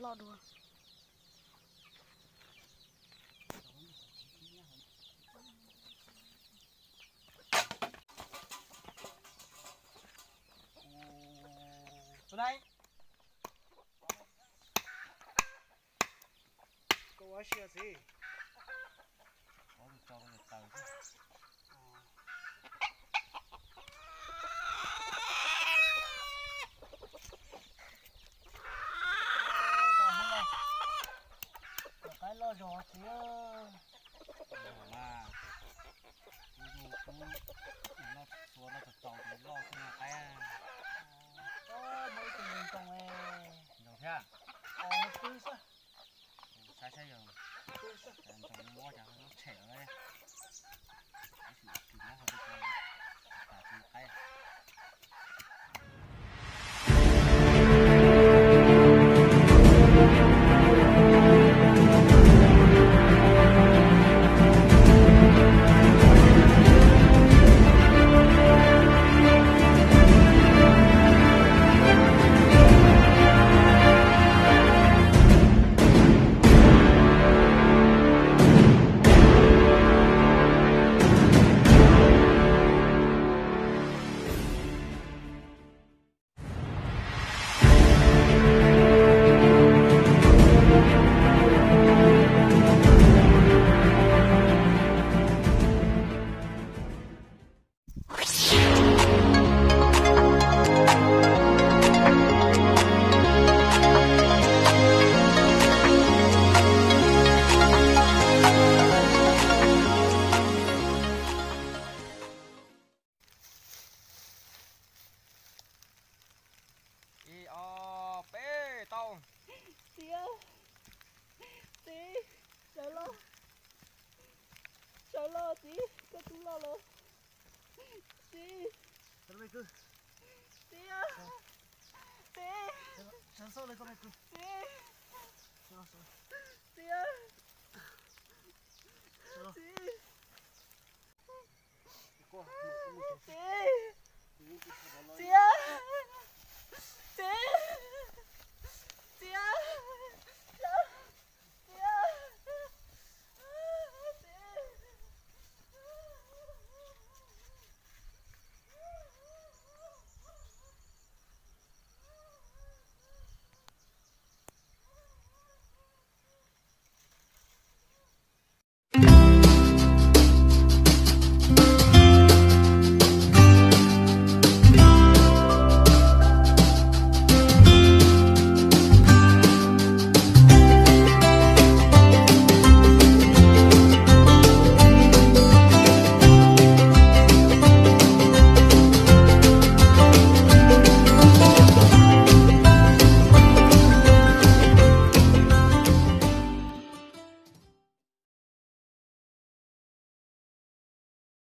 loj dua. Tus neeg, koj ua siab xwb. Ov, tso tau xwb. Qaib loj zog xwb. Mas kuv zus kuv loj txhua loj txaus txaus tus loj xwb no qaib. Muaj ib tug ntoos ntoos ntoos thiab. Ov, nws pw xwb. Saib saib yog ntoos muab cas lub tshem lawm. Tab sis tsis muab hau rau tas tsis qaib. Ib ob peb tau. Txiv, txiv, sawv los, sawv los txiv, koj twb loj lawm. Txiv, txiv, txiv, txiv, txiv, txiv.